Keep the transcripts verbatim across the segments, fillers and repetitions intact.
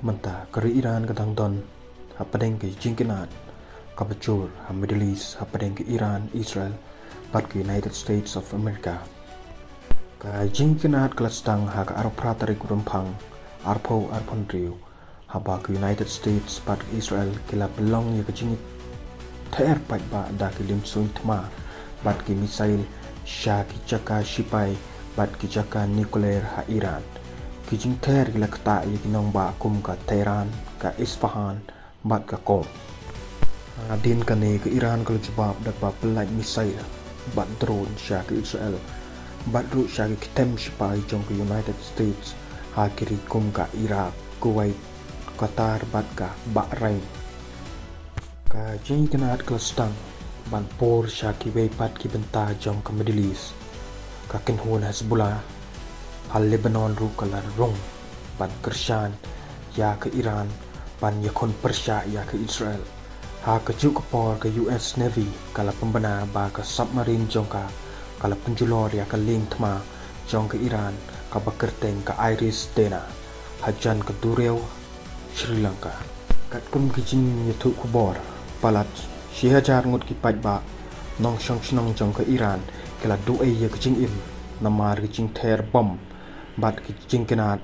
Mynta ka ri Iran ka dang don hapdeng ka jingkynad kaba jur ha Middle East hapdeng ka Iran, Israel bad ka United States of America. Ka jingkynad ka la sdang ha ka arphew phra tarik u Rymphang arphew arphew hynriew, haba ka United States bad ka Israel ki la pynlong ïa ka jingther paidbah da ki lynsuiñ thma bad ki missile sha ki jaka shipai bad ki jaka nuclear ha Iran. Ki jingther ki la ktah ïa ki nongbah kum ka Tehran, ka Isfahan bad ka Qom. Hadien kane ka Iran ka la jubab da kaba pynlait missile bad drone sha ka Israel bad ruh sha ki kyntem shipai jong ka United States ha ki ri kum ka Iraq, Kuwait, Qatar bad ka Bahrain. Ka jingkynad ka la sdang ban pur sha kiwei pat ki bynta jong ka Middle East. Ka kynhun Hezbollah ha Lebanon ruh ka la rung ban kyrshan ïa ka Iran ban ïakhun pyrshah ïa ka Israel. Ha kajuh ka por ka U S Navy ka la pynbna ba ka submarine jong ka ka la pynjulor ïa ka lieng thma jong ka Iran kaba kyrteng ka Iris Dena hajan ka duriaw Sri Lanka. Katkum ki jingïathuh khubor palat shi hajar ngut ki paidbah nongshong shnong jong ka Iran ki la duh ei ïa ka jingim namar ki jingther bom bad ki jingkynad.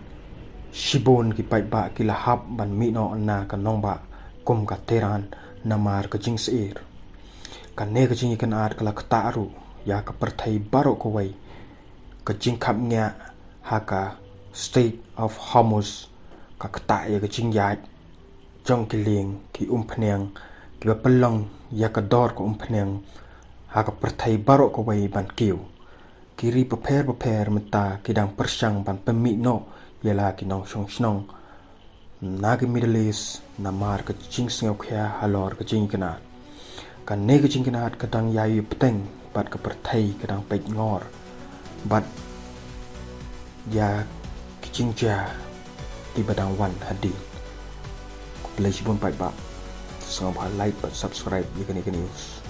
Shibun ki paidbah ki la hap ban mih noh na ka nongbah kum ka Tehran namar ka jingsyier. Kane ka jingkynad ka la ktah ruh ïa ka pyrthei baroh kawei. Ka jingkhapngiah ha ka Strait of Hormuz ka ktah ïa ka jingïaid jong ki lieng ki umphniang kiba pynlong ïa ka dor ka umphniang ha ka pyrthei baroh kawei ban kiew. Ki ri bapher bapher mynta ki dang pyrshang ban pynmih noh ïa la ki nongshong shnong na ka Middle East namar ka jingsngewkhia halor ka jingkynad. Kane ka jingkynad ka dang ïai bteng bad ka pyrthei ka dang peit ngor bad ïa ki jingjia kiba dang wan hadien. Khublei shibun paidbah. Sngewbha like bad subscribe ïa kane ka news.